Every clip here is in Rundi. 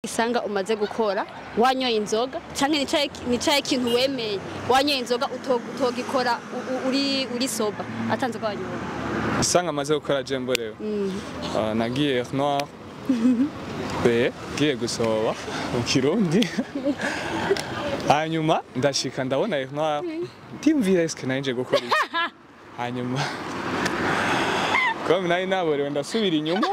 Isanga umaze gukora wanyoye inzoga canke nicaye ikintu wemeye wanyoye inzoga utogikora uri soba atanzoga wanyoye. Isanga amaze gukora jembo rero nagiye noir be giye gusoba mu Kirundi hanyuma ndashika ndabona noir ndimvira eske nanje gukora iki hanyuma comme nari naborewe ndasubira inyuma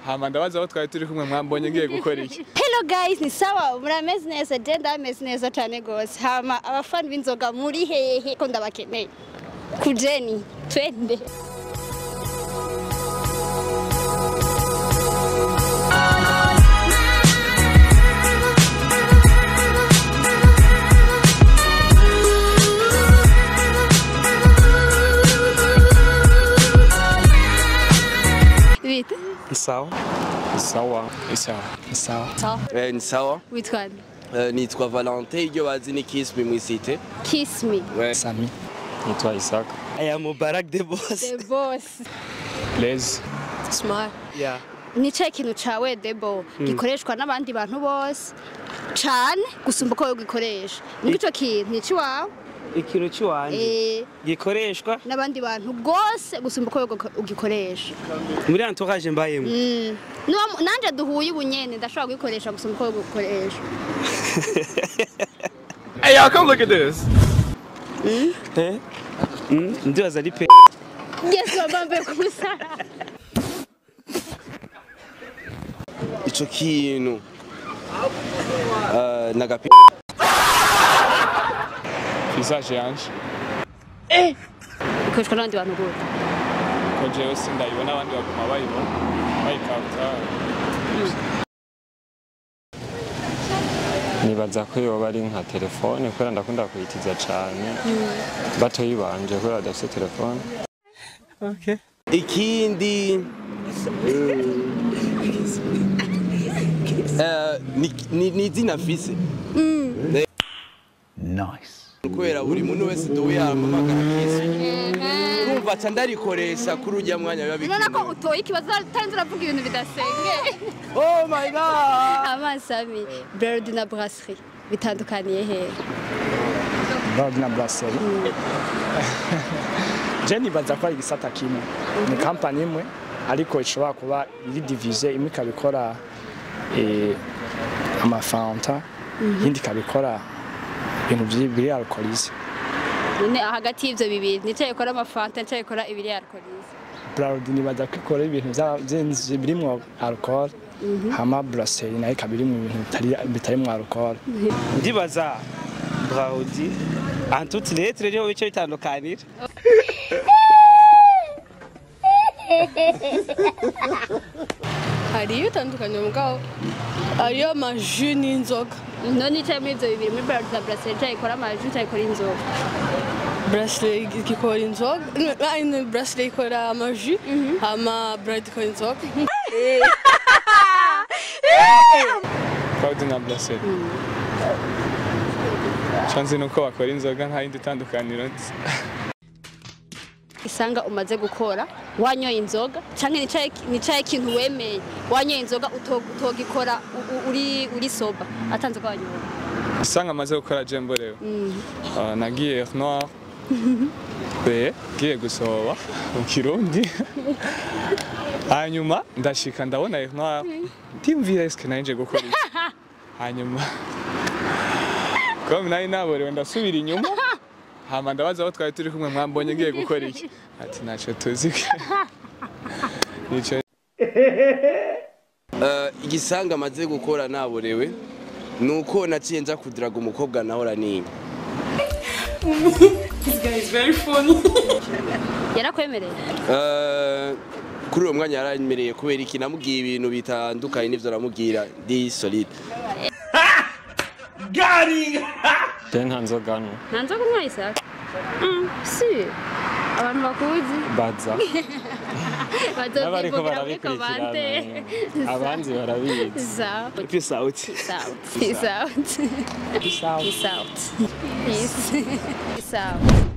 hama ndabaza aho twari turi kumwe mwambonye ngiye gukora iki. Hello guys, ni sawa murameze neza? Je ndameze neza cyane gose. Hama abafana b'inzoga muri hehe ko ndabakeneye kujeni twende. Bite? Sawa. Sawa. Sawa. Sawa. Sawa. Ni sawa. Witwa nde? Nitwa Valentin, iryo bazi ni Kiss Me mw'isite. Kiss Me. Sami. Nitwa Isaac. I am Mubarak the boss. The boss. Les. Smart. Yeah. Nicaye ikintu cawe debo gikoreshwa n'abandi bantu bose cane gusumba uko wewe ugikoresha. Niko ico kintu ni ciwawe? Ikintu ciwanje gikoreshwa n'abandi bantu gose gusumba uko wewe ugikoresha. Muri entourage mbayemo. Nanje duhuye ubunyene ndashobora kugikoresha gusumba uko wewe ugikoresha. Hey y'all, come look at this. Ndibaza ari pe. Yes, wabambe kumusara. Ico kintu nagapi visage yanje. Ikoreshwa n'abandi bantu gute? Ko jewe sindayibona abandi baguma bayibona bayikabya. Nibaza ko yoba ari nka telefone kubera ndakunda kuyitiza cane batoyi banje kubera badafise telefone. Okay. Ikindi ni izina mfise. Nice. Kubera buri muntu wese duhuye aramamagara Kiss. Urumva aca ndarikoresha kuri urya mwanya biba bikenewe. None ko utoye ikibazo utarinze uravuga ibintu bidasengeye. Oh my god. Amasami, Braludi na Brasserie bitandukaniye hehe? Braludi na Brasserie. Je nibaza ko ari igisata kimwe. Ni company imwe ariko ishobora kuba iri divise, imwe ikabikora amafanta, iyindi ikabikora ibintu biri alcoolisé. None hagati y'ivyo bibiri nicaye ikora amafanta, nicaye ikora ibiri alcoolisé. Braludi nibaza ko ikora ibintu birimwo alcool, hama Brasserie nayo ikaba irimwo ibintu bitarimwo alcool. Ndibaza Braludi en toute lettre rero bice bitandukanira. Hariyo itandukanye mugabo hariyo amaju n'inzoga. None nicaye muri ivyo bibiri muri Braludi na Brasserie nicaye ikora amaju, nicaye ikora inzoga. Brasserie ikora inzoga, Brasserie ikora amaju, hama Braludi ikora inzoga. Braludi na Brasserie. Chanze nuko bakora inzoga nta yindi tandukaniro nzi. Isanga umaze gukora wanyoye inzoga canke nicaye ikintu wemeye wanyoye inzoga utogikora uri soba atanzoga wanyoye. Isanga amaze gukora jembo rero nagiye noir be giye gusoba mu Kirundi hanyuma ndashika ndabona noir ndimvira eske nanje gukora iki hanyuma comme nari naborewe ndasubira inyuma hama ndabaza aho twari turi kumwe mwambonye ngiye gukora iki ati naco tuzi. Nico igisanga amaze gukora naborewe nuko naciye nja kudiraga umukobwa nahora ninya. This guy is very funny. Yarakwemereye? Kuri uwo mwanya yaranyemereye kubera iki namubwiye ibintu bitandukanye n'ivyo namubwira ndi solide. Je nta nzoga nywa. Nta nzoga unywa Isaac? Si. Abantu bakuzi. Baza. N'abariko Bazozivugira muri barabikurikirana. komante. Abanzi barabizi. Sawa. Peace out. Peace out. Peace out. Peace out. Peace out. Peace. Peace out.